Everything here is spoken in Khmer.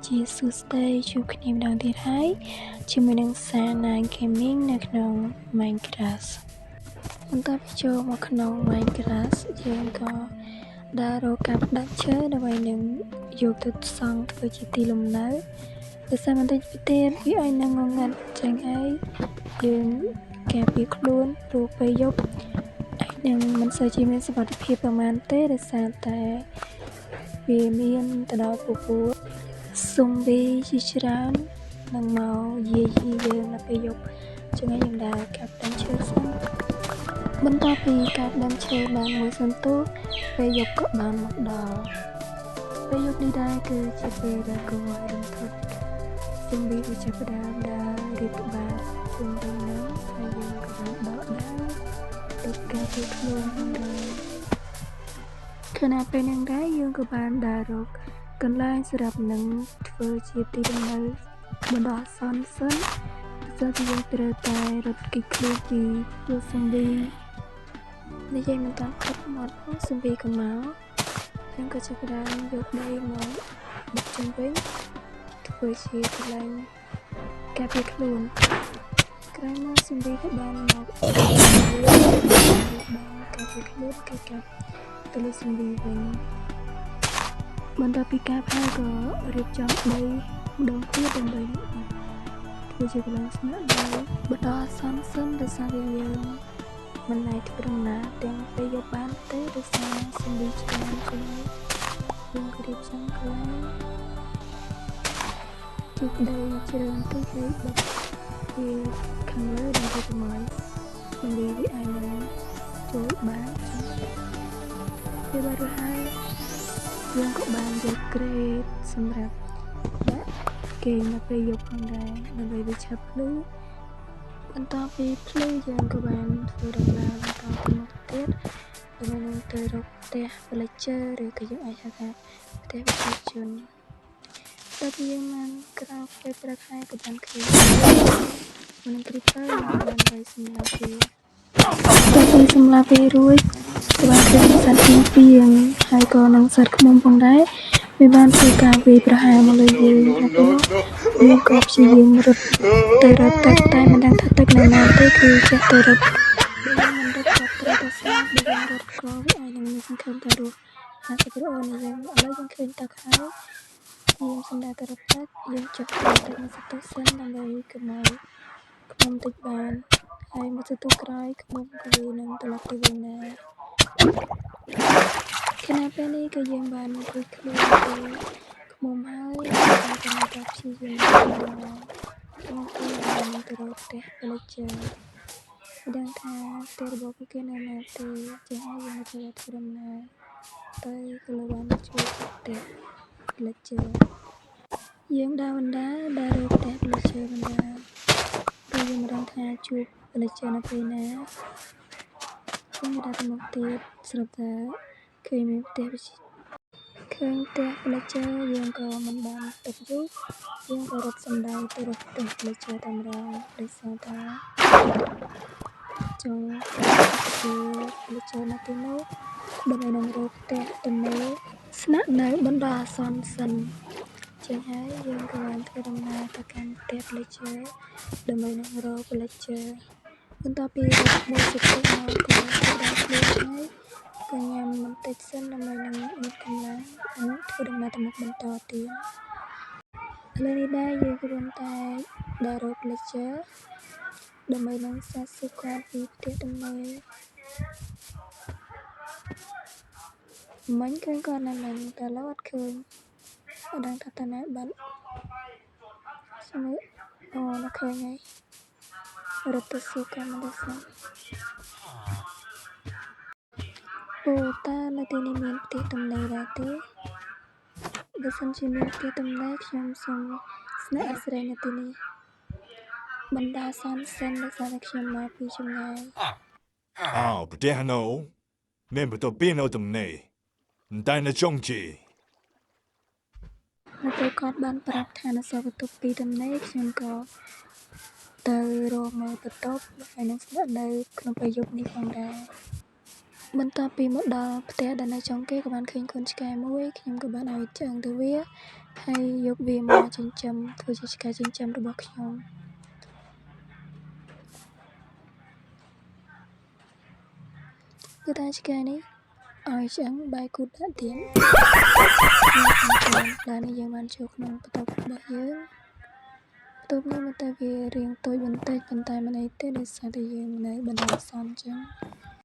ជាសួស្តីជួបគ្នាម្ដងទៀតហើយជាមួយនឹង Sana Gaming នៅក្នុង Minecraft។ បន្ទាប់ពីចូលមកក្នុង Minecraft យើងក៏ដើររកការផ្ដាច់ឈើដើម្បីនឹងយកទៅសង់ធ្វើជាទីលំនៅដោយសារបន្តិចទៀតវាឲ្យនឹងងងឹតចឹងហើយយើងការពារខ្លួនព្រោះពេលយប់អាចនឹងមិនសូវជាមានសុវត្ថិភាពប្រហែលទេដោយសារតែវាមានទៅដល់ពពួក zombie ជាច្រើននឹងមកយាយីយើងនៅពេលយប់ចឹងហើយយើងដើរកាប់ដើមឈើសិនបន្ទាប់ពីកាប់ដើមឈើបានមួយសន្ទុះពេលយប់ក៏បានមកដល់ពេលយប់នេះដែរគឺជាពេលដែលគួរឲ្យរន្ធត់ zombie វាចាប់ផ្ដើមដើររៀបក្បាលជុំវិញនឹងហើយយើងក៏បានដកដាវទៅការពារខ្លួនផងដែរខណៈពេលហ្នឹងដែរយើងក៏បានដើររកកន្លែងសម្រាប់នឹងធ្វើជាទីលំនៅបណ្ដោះអាសន្នសិនព្រោះជាយើងត្រូវតែរត់គេចខ្លួនពីពួក zombie និយាយមិនតាន់ផុតមាត់ផង zombie ក៏មកយើងក៏ចាប់ផ្ដើមយកដីមកបុកជុំវិញធ្វើជាកន្លែងការពារខ្លួនក្រោយមក zombie ក៏បានមកបានការពារខ្លួនគេកាប់ទៅលើ zombie វិញបន្ទាប់ពីការហើយក៏រៀបចំដីម្ដងទៀតដើម្បីធ្វើជាកន្លែងស្នាក់នៅបណ្ដោះអាសន្នសិនដោយសារតែយើងមិនអាចធ្វើដំណើរទាំងពេលយប់បានទេដោយសារ zombie ច្រើនជាងយើងក៏រៀបចំកន្លែងជីកដីច្រើនតិចហើយបិទវាខាងលើដើម្បីកុំឲ្យ zombie វាអាចនឹងចូលបានចឹងពេលបានរួចហើយយើងក៏បានយកគ្រែសម្រាប់ដាក់គេងនៅពេលយប់ផងដែរដើម្បីវាឆាប់ភ្លឺបន្ទាប់ពីភ្លឺយើងក៏បានធ្វើដំណើរបន្តទៅមុខទៀតដើម្បីនឹងទៅរកផ្ទះ villager ឬក៏យើងអាចហៅថាផ្ទះប្រជាជនដល់ពេលយើងបានក្រោកពេលព្រឹកហើយក៏បានឃើញនឹង creeper យើងក៏បានវាយសម្លាប់វាដល់ពេលសម្លាប់វារួចក៏បានឃើញសត្វពីពីងហើយក៏នឹងសត្វឃ្មុំផងដែរវាបានធ្វើការវាយប្រហារមកលើយើងហើយពេលនោះយើងក៏ព្យាយាមរត់ទៅរកទឹកតែមិនដឹងថាទឹកនៅណាទេគឺចេះតែរត់បើយើងមិនរត់ក៏ត្រូវតែស្លាប់បើយើងរត់ក៏វាអាចនឹងមានសង្ឃឹមថារស់50%នេះយើងឥឡូវយើងឃើញទឹកហើយយើងសម្ដៅទៅរកទឹកយើងចុះទៅទឹកមួយសន្ទុះសិនដើម្បីកុំឲ្យឃ្មុំតិចបានហើយមួយសន្ទុះក្រោយឃ្មុំក៏វានឹងត្រឡប់ទៅវិញដែរខណៈពេលនេះក៏យើងបានរួចខ្លួនពីឃ្មុំហើយតែក៏នៅតែព្យាយាមមកទៅនឹងទៅរកផ្ទះ villager មិនដឹងថាផ្ទះរបស់ពួកគេនៅណាទេចឹងហើយយើងទៅធ្វើដំណើរទៅក៏លើបានជួយផ្ទះ villager យើងដើរបណ្ដើរដើររកផ្ទះ villager បណ្ដើរព្រោះយើងមិនដឹងថាជួប villager នៅពេលណាចឹងដើរទៅមុខទៀតស្រាប់តែឃើញមានផ្ទះឃើញផ្ទះ villager យើងក៏មិនបានទុកយូរយើងក៏រត់សំដៅទៅរកផ្ទះ villager តែម្ដងដោយសារតែចង់ទៅ villager នៅទីនោះដើម្បីនឹងរកផ្ទះទំនេរស្នាក់នៅបណ្ដោះអាសន្នសិនចឹងហើយយើងក៏បានធ្វើដំណើរទៅកាន់ផ្ទះ villager ដើម្បីនឹងរក villager បន្ទាប់ពីរត់មួយសន្ទុះមកក៏ទៅដល់ខ្លួនហើយក៏ញ៉ាំបន្តិចសិនដើម្បីនឹងមានកម្លាំងនឹងធ្វើដំណើរទៅមុខបន្តទៀតឥឡូវនេះដែរយើងកំពុងតែដើររក villager ដើម្បីនឹងសាកសួរគាត់ពីផ្ទះទំនេរមិញឃើញគាត់នៅនឹងតែឥឡូវអត់ឃើញអត់ដឹងថាទៅណាបាត់សុំមើលអូនៅឃើញហើយរត់ទៅសួរគាត់មកទៅសិនអូតើនៅទីនេះមានផ្ទះទំនេរដែរទេបើសិនជាមានផ្ទះទំនេរខ្ញុំសូមស្នាក់អាស្រ័យនៅទីនេះបណ្ដោះអាសន្នសិនដោយសារតែខ្ញុំមកពីចម្ងាយ អោផ្ទះនោះមានបន្ទប់ពីរនៅទំនេរតែនៅចុងជី នៅពេលគាត់បានប្រាប់ថានៅសល់បន្ទប់ពីរទំនេរខ្ញុំក៏ទៅរកមើលបន្ទប់ហើយនឹងស្នាក់នៅក្នុងពេលយប់នេះផងដែរបន្ទាប់ពីមកដល់ផ្ទះដែលនៅចុងគេក៏បានឃើញកូនឆ្កែមួយខ្ញុំក៏បានឲ្យឆ្អឹងទៅវា ហើយយកវាមកចិញ្ចឹមធ្វើជាឆ្កែចិញ្ចឹមរបស់ខ្ញុំគឺថាឆ្កែនេះឲ្យឆ្អឹងបែកគូទដាក់ទៀតឡើយនេះយើងបានចូលក្នុងបន្ទប់របស់យើងបន្ទប់នេះមើលទៅវារាងតូចបន្តិចប៉ុន្តែមិនអីទេដោយសារតែយើងនៅបណ្ដោះអាសន្នអញ្ចឹង។